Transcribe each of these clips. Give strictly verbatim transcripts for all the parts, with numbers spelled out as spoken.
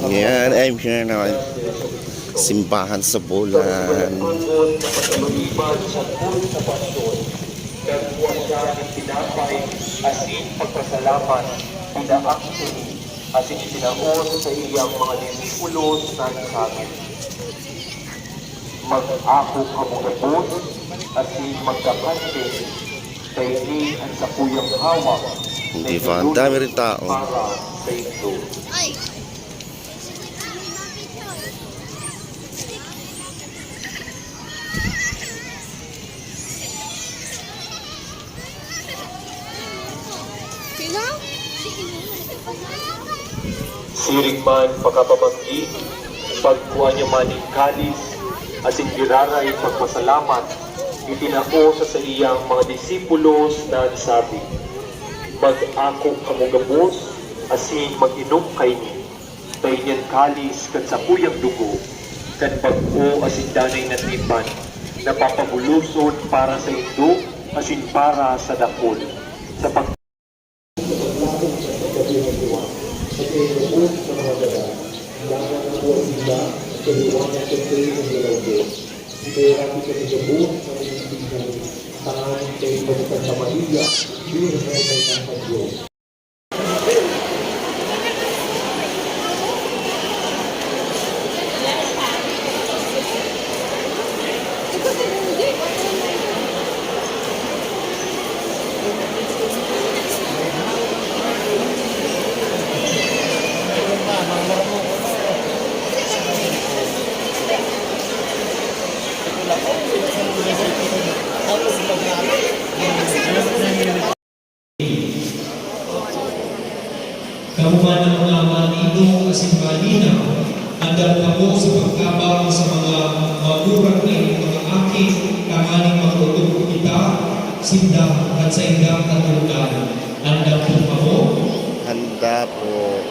Yan, ay, here na simbahan sa Bulan. Nagkuha siya ng tinapay, asin pagpasalamat, pinaakto ini, asin itinao sa iyang mga disipulos, nagsabi, "Mag-ako kamo gabos, asin magdakan kamo, kay ini an sakuyang hawak." Di ba? Ang dami rin tao. Para sa inyo. Siring man pakapamanggi, pagkua niya man nin kalis, asin giraray pagpasalamat, itinao sa saiyang mga disipulos, nagsabi, "Mag-ako kamo gabos, asin mag-inom kaini. Ta ini an kalis kan sakuyang dugo, kan bag-o asin danay na tipan, na papabuloson para saindo asin para sa dakul, sa pag-" Kamo man a mga maninong asin manina, andam kamo sa pagtabang sa mga magurang na inyong mga aki, tanganing makautup kita sinda kan saindang katulkan. Andam po kamo? Handa po.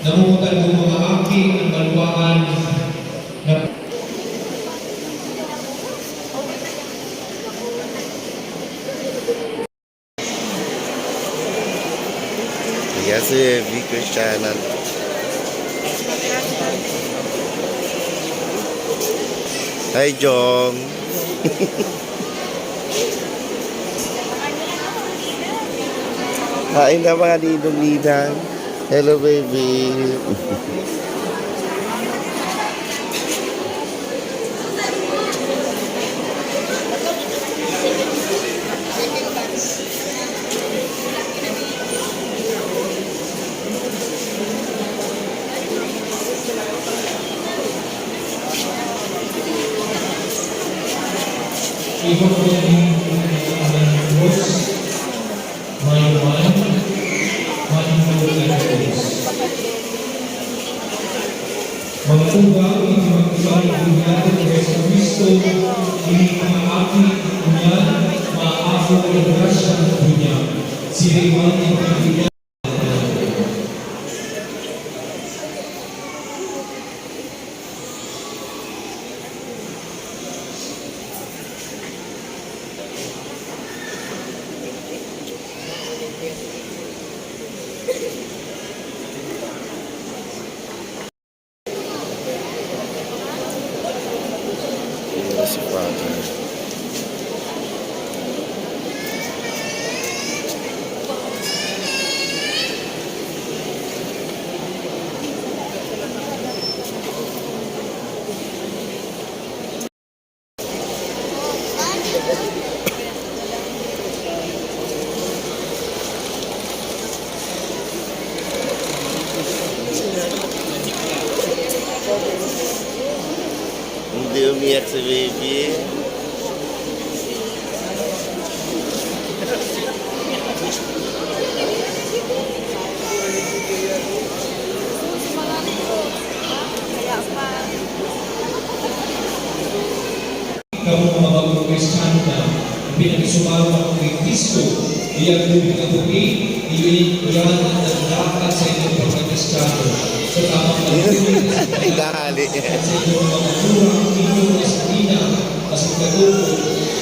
Namumutan ko mga aki, an banwaan na Yes, eh, V Christianan. Hi, Jong. Hain na mga ninong ninang. Hello, baby. Mahinung, mahinung. Mga tugang, iti magtipan iti bugnaw ni Jesucristo, iti mga aki, unya, maapo iti grasya iti bugnaw. Siring man iti bugnaw. Ayan si Father. Hindi umiyak si baby. Kamo mga bagong Kristiyano na, pinagsumaron ako kay Kristo, iya tubig na puti, iyan, iyan ang nagdaakal sa inyong pagkakristiyano. Sa tamang pagtulid, sa inyong mga kultura, inyong asin ina, asin katuko,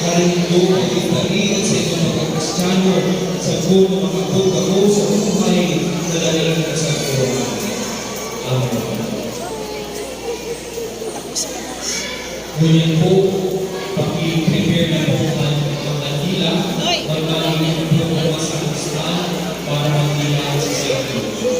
karin indo, pagkitarian sa inyong pagkakristiyano, sa puno makabot ako sa buhay na daing kasagkuran. Amen. Ngunyan po, paki-prepare na po ang, ang kandila. Magkakaroon po ng mga sakristan para magdila sa sagrado.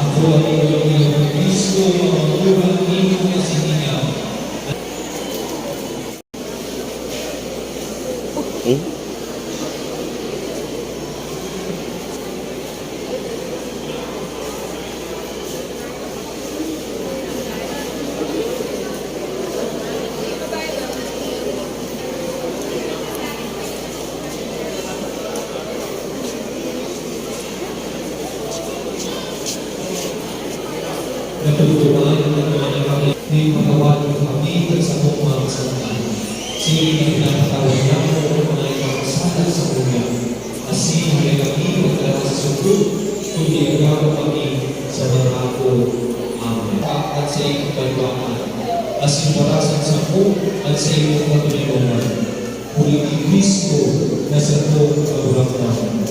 Ako ang inyong Kristo, mamanguhan ninyo na sinigaw. Hmm? Natutuwa ang mga kami, may patawarin kami sa mga kasalanan. Sino na pinapatawad niya ang mga ikakasala sa kanya? Asin hindi kami pagdala sa sugod, kundi agawa kami sa banal. Amen. At sa iyong kalbakan, asin para sa sampu, at sa iyong pagtulungan. Puri ki Kristo na sa tong kaburaknan.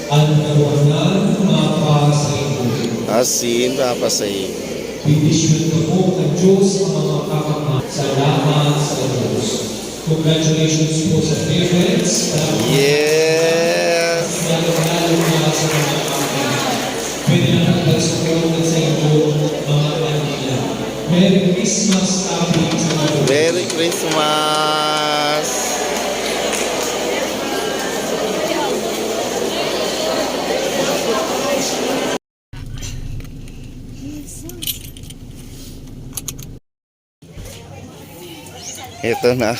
An kaburaknan mapa sa inyo. Asin mapa sa inyo. Bendisyonan po ng Diyos ang mga kapatid. Salamat sa Diyos. Congratulations po sa parents. Yes. Lalo-lalo na sa mga kapatid. Pwede na pagpasok sa inyo, mga kandila. Merry Christmas, Happy Christmas. Merry Christmas. Ito na.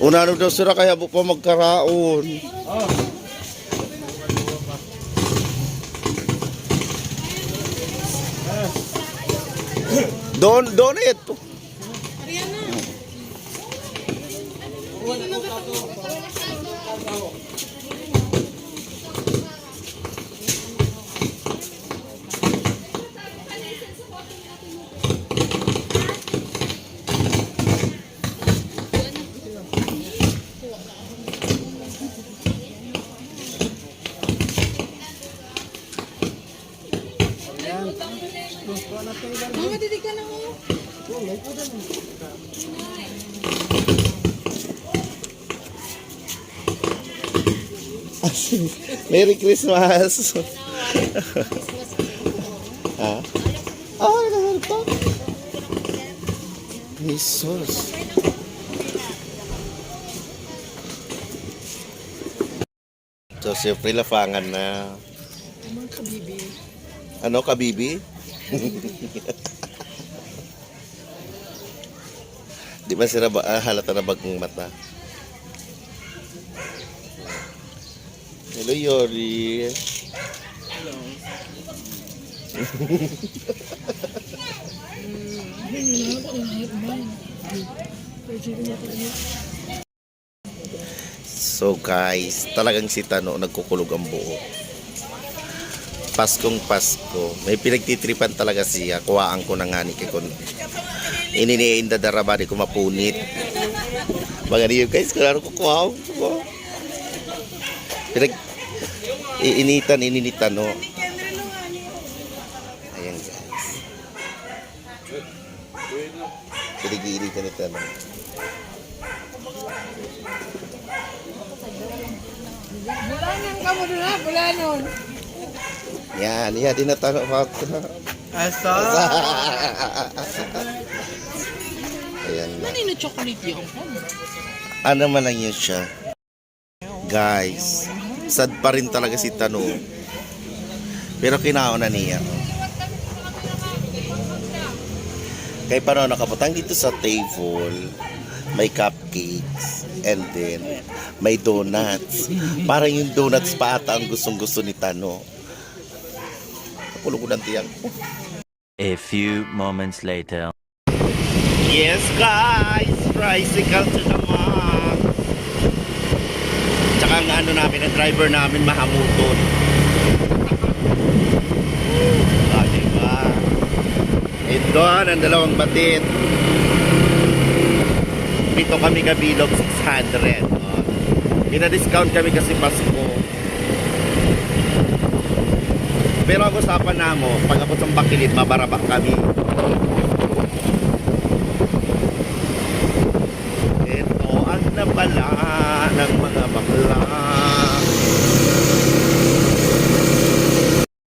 Unahan daw sira kay abo pa magkaraon. Doon, doon ito. Mama, didi ka na, oh. Merry Christmas! Ha? Ah, nagkakaroon pa. Jesus. So, siyempre, lafangan na. Ano, kabibi? Ano, kabibi? Di ba sira ba, ah, halata na bag-ong mata? Hello, Yori. Hello. So guys, talagang si Tano nagkukulog ang buhok. Paskong Pasko. May pinagtitripan talaga siya. Kuhaan ko na ngani kay kun ini ni inda daraba di ko mapunit. Mga niyo guys, kung ano kukuhaan ko. Pinag iinitan, ini ni Tano. Ayan guys. Pinag-iinitan ni Tano. Bulanon kamo doon, ha? Bulanon. Yan, yan, di na Tano pa. Asa? Ayan na. Ano yung chocolate yun? Ano man lang yun siya? Guys, sad pa rin talaga si Tano. Pero kinaon na niya. Kay paano nakabutang dito sa table, may cupcakes, and then may donuts. Parang yung donuts pa ata ang gustong-gusto ni Tano. Nakulog ko ng tiyan ko. A few moments later. Yes, guys! Tricycle to the max! Tsaka ang ano namin, ang driver namin, mahamuton. Ah, diba? Ito ang dalawang batid. Pito kami kabilog, six hundred. Oh. Pina-discount kami kasi Pasko. Pero ang usapan namo, pag ako sa bakilid, mabaraba kami. Ito ang napala ng mga bak-